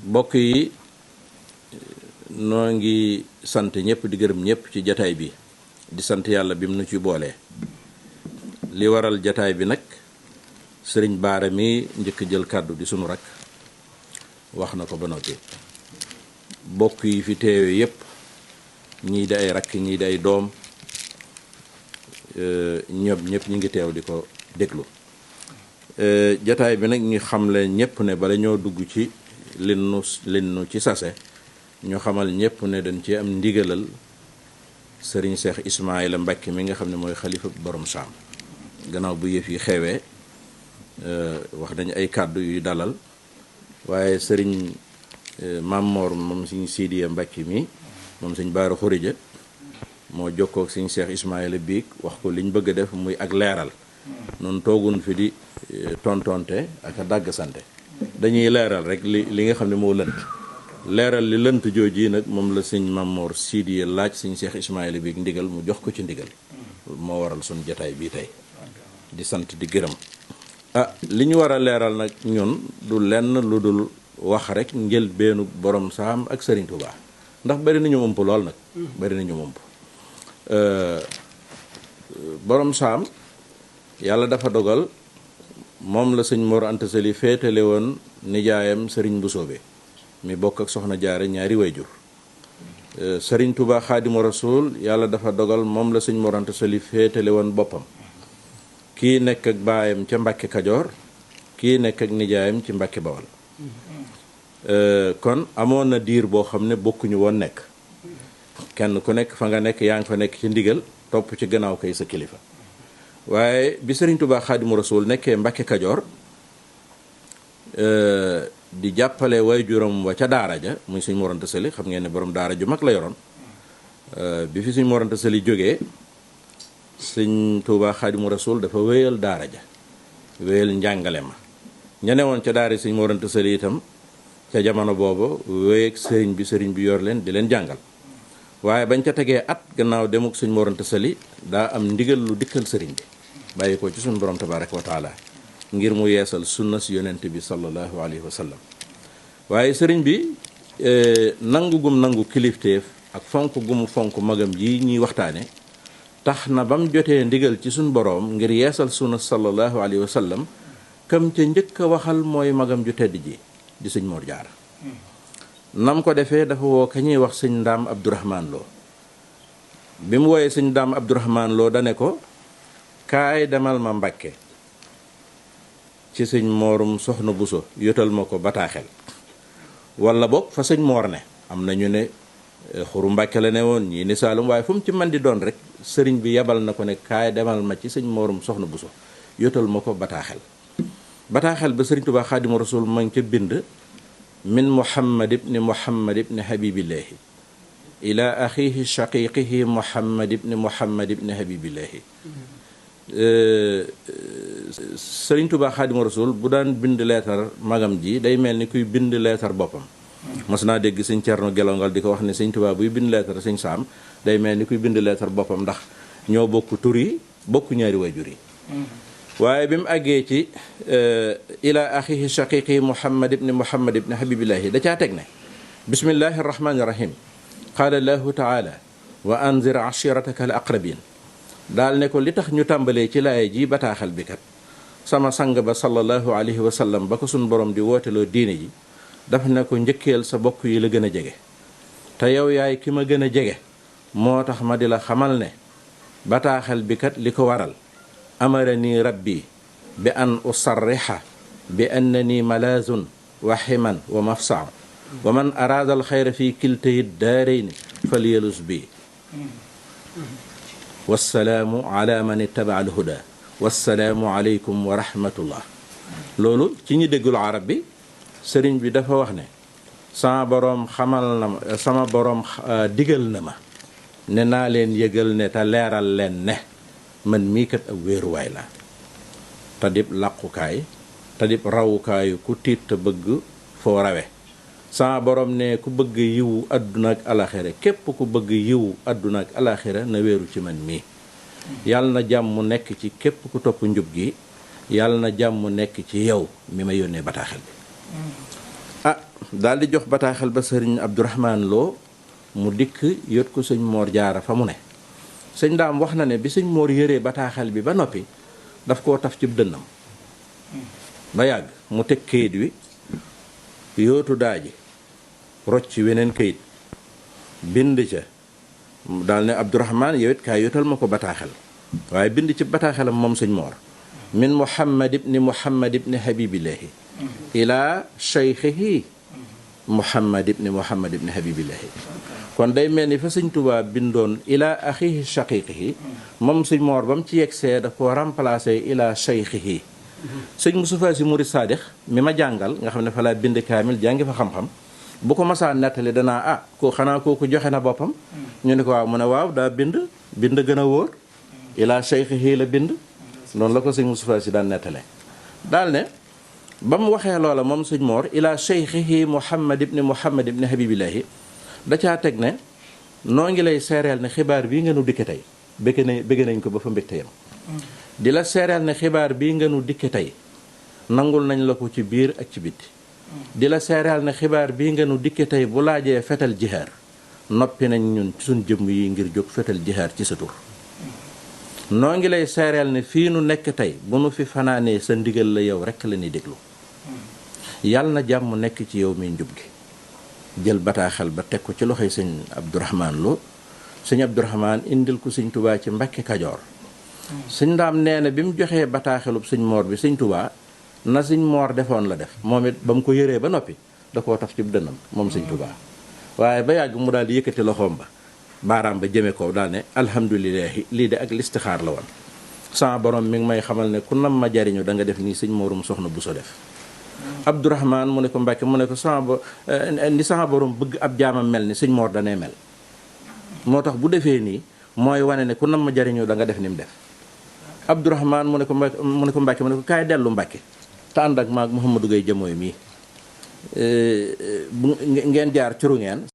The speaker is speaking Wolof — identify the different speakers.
Speaker 1: mbokk yi noo ngi sant ñëpp di gërëm ñëpp ci jataay bi di sant yàlla bi mu nu ci boolee li waral jataay bi nag sëriñ Baara mi njëkk jël kàddu di sunu rak wax na ko ba noppi bokk yi fi teewe yépp ñii di ay rakk ñii di ay doom ñoom ñëpp ñi ngi teew di ko déglu jataay bi nag ñu xamle ñëpp ne bala ñoo dugg ci linnu ci sase ñu xamal ñëpp ne dañ ci am ndigalal sëriñ Cheikh Ismaïla Mbacke mi nga xam ne mooy xalifa borom saam gannaaw bu yëf yi xewee wax nañu ay kàddu yuy dalal waaye sëriñ Mamor moom suñ Sidiya Mbacke mi moom suñ Baara Xurija moo jokkoo ak suñ Cheikh Ismaïla biig wax ko liñ bëgg a def muy ak leeral noonu toogun fi di tontonte ak a dàgg sante dañuy leeral rek li nga xam ne moo lënt leeral li lënt jooji nag moom la sëñ Mamor Sidiya laaj suñ Cheikh Ismaïla biig ndigal mu jox ko ci ndigal moo waral suñ jotaay bii tey di sant di gërëm li ñu war a leeral nag ñun du lenn lu dul wax rek njëlbeenu borom saam ak Serigne Touba ndax bari nañu ëmp lool nag bari nañu ëmp borom saam yàlla dafa dogal moom la sëñ Mor Anta Sali féetale woon nijaayam Serigne Bousso mi bokk ak soxna Jaare ñaari wayjur Serigne Touba Xaadimu Rasuul yàlla dafa dogal moom la sëñ Mor Anta Sali féetale woon boppam kii nekk ak baayam ca Mbàkke Kajoor kii nekk ak nijaayam ci Mbàkke Bawal kon amoon na diir boo xam ne bokkuñu woon nekk kenn ku nekk fa nga nekk yaa ngi fa nekk ci ndigal topp ci gannaaw kay sa kilifa waaye bi Sëriñ Tuubaa Xaadimu Rasuul nekkee Mbàkke Kajoor di jàppale waajuram wa ca daara ja muy Sëñ Mor Anta Sali xam ngeen ne borom daara ju mag la yoroon bi fi Sëñ Mor Anta Sali jógee Sëñ Tuubaa Xaadimu Rasuul dafa wéyal daara ja wéyal njàngale ma ña ne woon ca daara Sëñ Mor Anta Sali itam ca jamono boobu wéyeeg sëriñ bi yor leen di leen jàngal waaye bañ ca tegee at gannaaw demuk Sëñ Mor Anta Sali daa am ndigal lu dikkal sëriñ bi bàyyi ko ci suñu borom tabaaraka wa taala ngir mu yeesal sunna si yonent bi sallallahu alayhi wa sallam waaye sëriñ bi nangu gum nangu kilifteef ak fonk gumu fonk magam ji ñuy waxtaane tax na ba mu jotee ndigal ci suñu boroom ngir yeesal sunna sallallahu alayhi wa sallam kam ca njëkk a waxal mooy magam ju tedd ji di sëñ Mor Jaara nam ko defee dafa woo ka ñuy wax sëñ Ndaam Abdourahman Lo bi mu wooyee sëñ Ndaam Abdourahman Lo dane ko kaay demal ma Mbàkke ci sëñ Moorum Soxna Buso yotal ma ko bataaxel wala boog fa sëñ Moor ne am na ñu ne xuru Mbàkke la ne woon ñii ni Saalum waaye fu mu ci man di doon rek sëriñ bi yebal na ko ne kaay demal ma ci sëñ Moorum Soxna Buso yotal ma ko bataaxel ba sëriñ Tuubaa Xaadimu Rasuul ma ngi ca bind min Muhammad ibni Habibillahi ila axihi shaqiqihi Muhammad ibni Habibillahi sëriñ Tuubaa Xaadimu Rasuul bu daan bind leetar magam ji day mel ni kuy bind leetar boppam mos naa dégg sëñ Cerno Gelongal di ko wax ne sëñ Tuubaa buy bind leetar sëñ Saam day mel ni kuy bind leetar boppam ndax ñoo bokk tur yi bokk ñaari waajur yi waaye bi mu àggee ci ila axihi shaqiqi Muhammad ibni Habibillahi da caa teg ne bismillahi arrahmani irrahim qaala allahu taala wa anzir ashirataka al aqrabin daal ne ko li tax ñu tàmbalee ci laaya ji bataaxal bi kat sama sang ba sallallahu alayhi wa sallam ba ko suñ borom di wooteloo diine ji daf ne ko njëkkeel sa bokk yi la gën a jege te yow yaay ki ma gën a jege moo tax ma di la xamal ne bataaxal bi kat li ko waral amarani rabbi bi an usarriha bi annani malaazun wa ximan wa mafsaa wa man araada al xayra fi kiltayi daarayni falyalus bi wassalaamu ala man ittaba al huda wassalaamu aleykum wa rahmatullah loolu ci ñi déggul arab bi sëriñ bi dafa wax ne sama boroom xamal na ma sama boroom digal na ma ne naa leen yëgal ne te leeral leen ne man mii kat ab wéeruwaay la te dib làqukaay te dib rawukaayu ku tiit te bëgg foo rawe sama borom ne ku bëgg yiwu àdduna ak alaxira képp ku bëgg yiwu àdduna ak alaxira na wéeru ci man mii yàlla na jàmm nekk ci képp ku topp njub gi yàlla na jàmm nekk ci yow mi ma yónnee bataaxel bi daal di jox bataaxel ba sëriñ Abdourahman Lo mu dikk yot ko sëñ Mor Jaara fa mu ne sëñ Daam wax na ne bi sëñ Mor yëree bataaxel bi ba noppi daf koo taf cib dënnam ba yàgg mu teg kayit wi yootu daaji rocc ci weneen kayit bind ca daal ne Abdourahman yow it kaay yotal ma ko bataaxel waaye bind ci bataaxelam moom sëñ Mor min Muhammad ibni Habibillahi ila cheikhihi Muhammad ibni Habibillahi kon day mel ni fa sëñ Tuubaa bindoon ila axihi shaqiqihi moom sëñ Mor ba mu ci yegsee da ko remplacé ila cheikhihi sëñ Moustapha Sy Murid Saadix mi ma jàngal nga xam ne fa laa bind kaamil jàngi fa xam-xam bu ko masaa nettali danaa ko xanaa kooku joxe na boppam ñu ne ko waaw mu ne waaw daa bind gën a wóor ila cheikhihi la bind noonu la ko sëñ Moustapha Sy daan nettale daal ne ba mu waxee loola moom sëñ Mor ila cheikhihi Muhammad ibni Habibillahi da caa teg ne noo ngi lay seereel ne xibaar bii nga nu dikke tey bëgg nañ ko ba fa mbégte yam di la seereel ne xibaar bii nga nu dikke tey nangul nañ la ko ci biir ak ci bitti di la seereel ne xibaar bii nga nu dikke tey bu laajee fetal jihaar noppi nañ ñun ci suñ jëmm yi ngir jóg fetal jihaar ci sa tur noo ngi lay seereel ne fii nu nekk tey bu nu fi fanaanee sa ndigal la yow rekk la ñuy déglu yàlla na jàmm nekk ci yow mi njub gi jël bataaxal ba teg ko ci loxoy sëñ Abdourahman Lo sëñ Abdourahman indil ko sëñ Touba ci Mbàkke Kajoor sëñ Ndaam nee na bi mu joxee bataaxalub sëñ Mor bi sëñ Touba na sëñ Mor defoon la def moom it ba mu ko yëree ba noppi da koo taf ci dënnam moom sëñ Touba waaye ba yàgg mu daal di yëkkati loxoom ba baaraam ba jëme ko daal ne alhamdulilahi lii de ak listixaar la woon sama borom mi ngi may xamal ne ku nam ma jariñu da nga def nii sëñ Morum soxna bu so def Abdourahman mu ne ko Mbàkke mu ne ko ni sama borom bëgg ab jaamam mel ni sëñ Mor danee mel moo tax bu defee nii mooy wane ne ku nam ma jariñu da nga def ni mu def Abdourahman mu ne ko Mbàkke mu ne ko kaay dellu Mbàkke te ànd ak maag Mouhamadou Gueye jëmooy mii ngeen jaar curu ngeen